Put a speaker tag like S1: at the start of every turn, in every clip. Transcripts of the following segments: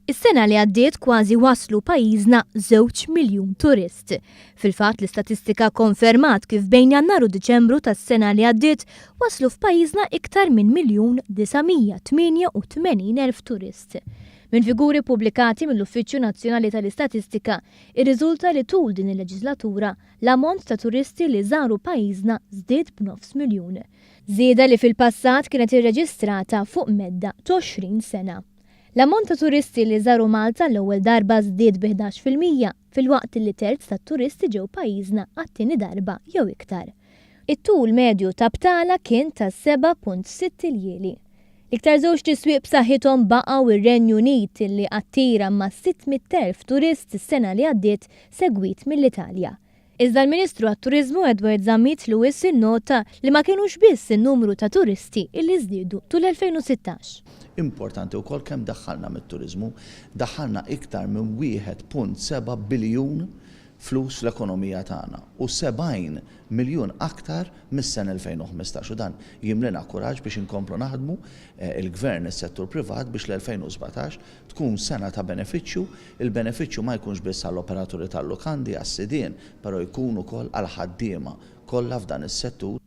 S1: Is-sena li għaddiet kważi waslu pajjiżna żewġ miljun turist. Fil-fatt l-istatistika kkonfermat kif bejn Jannar u Diċembru tas-sena li għaddiet waslu f'pajjiżna iktar minn 1,988,000 turist. Minn figuri ppubblikati mill-Uffiċċju Nazzjonali tal-Istatistika irriżulta li tul din il-leġislatura l-ammont ta' turisti li żaru pajjiżna żdied b'nofs miljun. Żieda li fil-passat kienet irreġistrata fuq medda t'20 sena. L-ammont ta' turisti li żaru Malta għall-ewwel darba żdied bi 11%, filwaqt li terz tat-turisti ġew pajjiżna għat-tieni darba jew iktar. It-tul medju ta' btala kien ta' 7.6 iljieli. L-iktar żewġt iswieq b'saħħithom baqgħu r-Renju Unit li attira mas-600,000 turist is-sena li għaddiet segwit mill-Italja. Iżda l-Ministru għat-Turiżmu Edward Zammit Lewis innota li ma kinux biss in-numru ta' turisti illi żdiedu tul 2016.
S2: Importanti wkoll kemm daħħalna mit-turiżmu. Daħħalna iktar minn 1.7 biljun flus fl-ekonomija tagħna u 70 miljun aktar mis-sena 2015 u dan jimlina kuraġġ biex inkomplu naħdmu, il-Gvern, is-settur privat biex l-2017 tkun sena ta' benefiċċju, il-benefiċċju ma jkunx biss għall-operaturi tal-lukandi, għas-sidien, però jkun ukoll għall-ħaddiema kollha f'dan is-settur.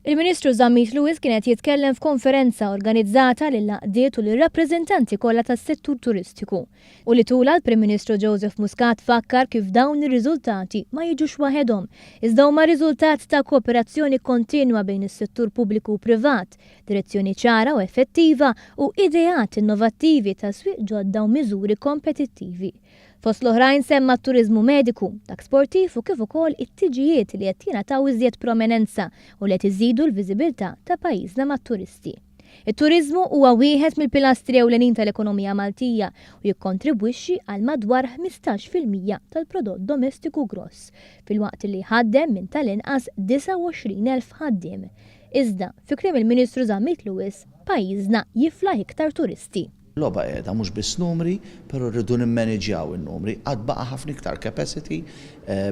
S1: Il-Ministru Zammit Lewis kien qed jitkellem f'konferenza organizzata lill-għaqdiet u lir-rappreżentanti kollha tas-settur turistiku u li tulha l-Prim Ministru Joseph Muscat fakkar kif dawn ir-riżultati ma jiġux waħedhom iżda huma riżultat ta' kooperazzjoni kontinwa bejn is-settur pubbliku u privat, direzzjoni ċara u effettiva u ideat innovattivi ta' swieq ġodda u miżuri kompetittivi. Fost l-oħrajn semma t-turiżmu mediku, dak sportiv u kif ukoll it-tiġijiet li qed jingħataw iżjed prominenza u li qed iżidu l-viżibilità ta' pajjiżna mat-turisti. It-turiżmu huwa wieħed mill-pilastri ewlenin tal-ekonomija Maltija u jikkontribwixxi għal madwar 15% tal-prodott domestiku gross, filwaqt li jħaddem minn tal-inqas 29,000 ħaddiem. Iżda, fi kliem il-Ministru Zammit Lewis, pajjiżna jiflaħ iktar turisti.
S2: Logħba qiegħda mhux biss numri, però rridu nimmaniġjaw in-numri. Għad baqa' ħafna iktar capacity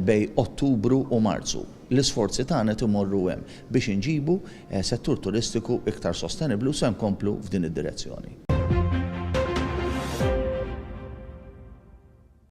S2: bejn Ottubru u Marzu. L-isforzi tagħna qed imorru hemm biex inġibu settur turistiku iktar sostenibbli u se nkomplu f'din id-direzzjoni.